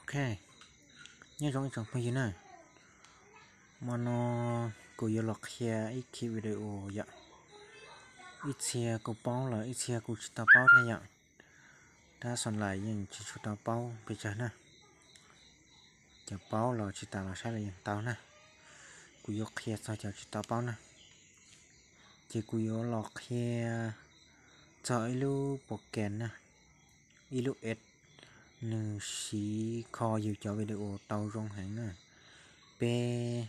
Ok, nyob zoo ib tsoom phooj ywg na, hmo no kuv yuav los qhia ib khib video yom. Ib txhia kuj paub lawm, ib txhia kuj tsis tau paub thiab yom. Tab xav lais yeej tsis tshua tau paub pes tsawg na. Cov paub los tsis tas los saib los yeej tau na. Kuv yuav qhia txog cov tsis tau paub na. Ces kuv yuav los qhia txog ib lub pos kes na, ib lub app nws siv kho yus cov video tau zoo heev na. Peb,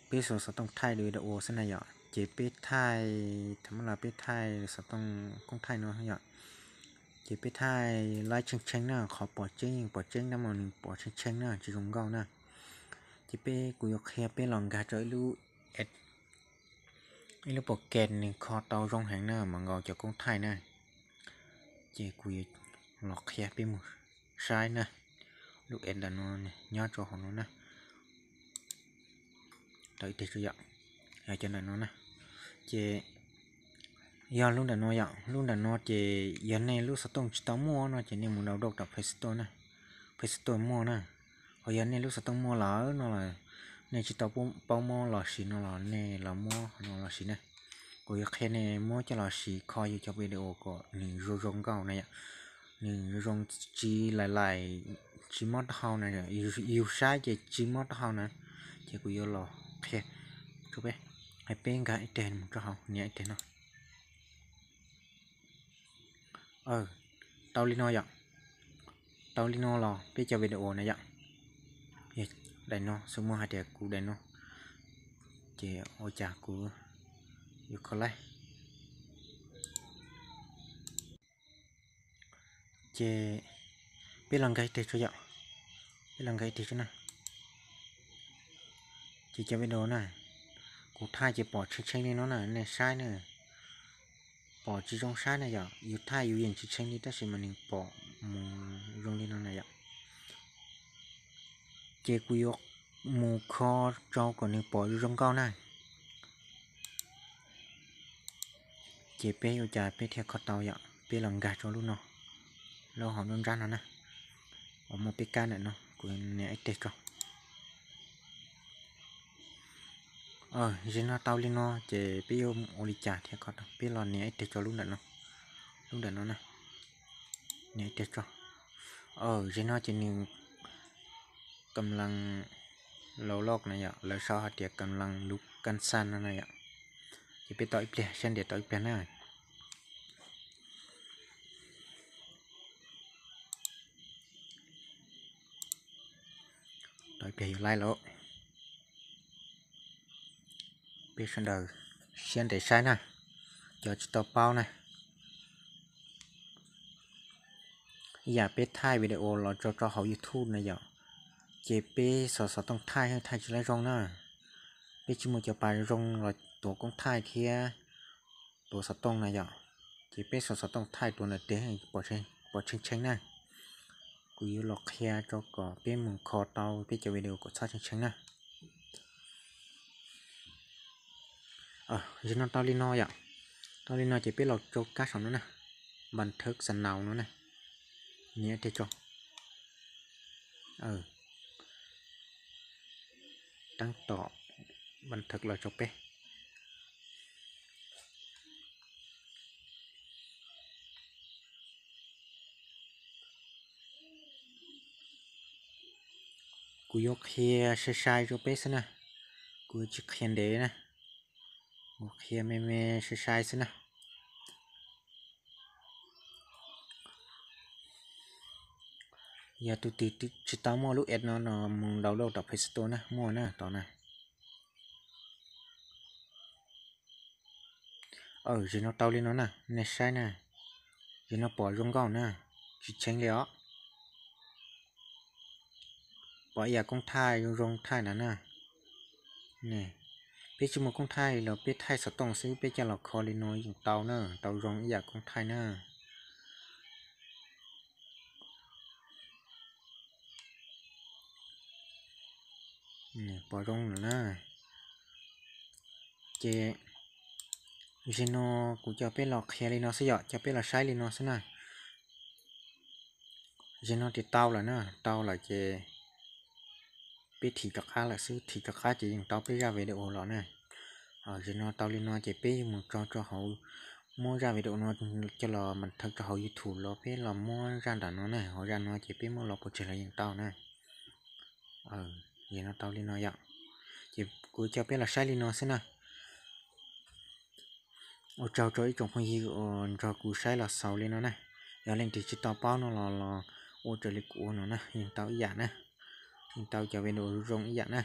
peb xov xov tooj thaij video xwb na yom, ces peb thaij, tham mab las peb thaij xov tooj koob thaij no yom. Ces peb thaij laib tshee tshee na, qhov pom tseeb yeej pom tseeb tab mas nws pom tshee tshee na, tsis zoo nkauj na. Ces peb, kuv yuav qhia peb los nkag rau ib lub, ib lub pos kes nws kho tau zoo heev na, mas nkaus cov koob thaij na. Ces kuv yuav los qhia peb mus saib na. Lub app ntawm no nyob rau hauv no na. Rau ib teg tso yom, yog cov ntawm no na. Ces yog lub ntawm no yom, lub ntawm no ces yog nej lub xov tooj tsis tau muaj no ces nej mus download rau Play Store na, Play Store muaj na. Ho yog nej lub xov tooj muaj lawm no los nej tsis tau paub muab los sis no los nej los muab no los sis na. Kuv yuav qhia nej muab coj los siv kho yus cov video kom nws zoo zoo nkauj na yom. Nws zoo tsis lais lais, tsis mob taub hau na, yus saib ces tsis mob taub hau na. Ces kuv yuav los qhia rau peb, hais peb nkag ib teg mus rau hauv, nias ib teg no. Tau li no yom, tau li no los peb cov video na yom. Daim no xwb, muab hais tias kuv daim no, ces ua cas kuv yuav kho laib. Ces peb los nkag ib teg tso yom, peb los nkag ib teg tso na. Ces cov video na, kuv thaij ces pom tshee tshee li no na, nej saib na, pom tsis zoo saib na yom, yus thaij yus yeej tsis tshee li tab sis mas nws pom mus zoo li no na yom. Ces kuv yuav mus kho rau kom nws pom zoo nkauj na. Ces peb ua cas peb thiaj kho tau yom, peb los nkag rau lub no, lub hauv nruab nrab no na, uas muaj peb kab ntawm no, kuv nias ib teg tso. Zaum no tau li no ces peb yuav ua li cas thiaj kho tau, peb los nias ib teg tso lub ntawm no, lub ntawm no na, nias ib teg tso. Zaum no ces nws kam lees load na yom, lawv sau hais tias kam lees lub kas xaj no na yom. Ces peb tos ib pliag, sab ntiam tos ib pliag na. Tos ib pliag yuav laib lawm. Peb sawv daws siab ntev saib na, cov tsis tau paub na. Ib yam peb thaij video los tso rau hauv YouTube na yom, ces peb xov xov tooj thaij thaij tsis laib zoo na. Peb tsis muaj cov pas zoo los tuav koob thaij thiab tuav xov tooj na yom. Ces peb xov xov tooj thaij tuav ntawm tes pom tshee tshee na. Kuv yuav los qhia rau kom peb mus kho tau peb cov video kom txhob tshee tshee na. Zaum no tau li no yom. Tau li no ces peb los rau kab saum no na, npas thawb xa naus no na, nias ib teg tso. Tab tom npas thawb los rau peb. Kuv yuav qhia sai sai rau peb xwb na, kuv tsis qhia ntev na, kuv qhia me me sai sai xwb na. Yog tus twg tsis tau muaj lub app no no mus download rau Play Store na, muaj na tod na. Zaum no tau li no na, nej saib na, zaum no pom zoo nkauj na, tsis tshee li os. Pom ib yam koob thaij zoo zoo thaij ntawd na. Peb tsis muaj koob thaij los peb thaij xov tooj xwb peb coj los kho li no yeej tau na, tau zoo ib yam koob thaij na. Pom zoo lawm na. Ces zaum no kuv coj peb los qhia li no xwb yom, coj peb los saib li no xwb na. Zaum no ces tau lawm na, tau lawm ces peb thim rov qab lawm xwb, thim rov qab ces yeej tau peb zaj video los na. Zaum no tau li no ces peb mus tso rau hauv, muab zaj video no coj los mas thawb rau hauv YouTube los peb los muab zaj nram no na, hauv zaj no ces peb muab los pov tseg los yeej tau na. Zaum no tau li no yom, ces kuv coj peb los saib li no xwb na. Ua tsaug rau ib tsoom phooj ywg uas nrog kuv saib los xaus li no na. Yog leej twg tsis tau paub no los los ua raws li kuv ua no na, yeej tau ib yam na, yeej tau cov video zoo ib yam na.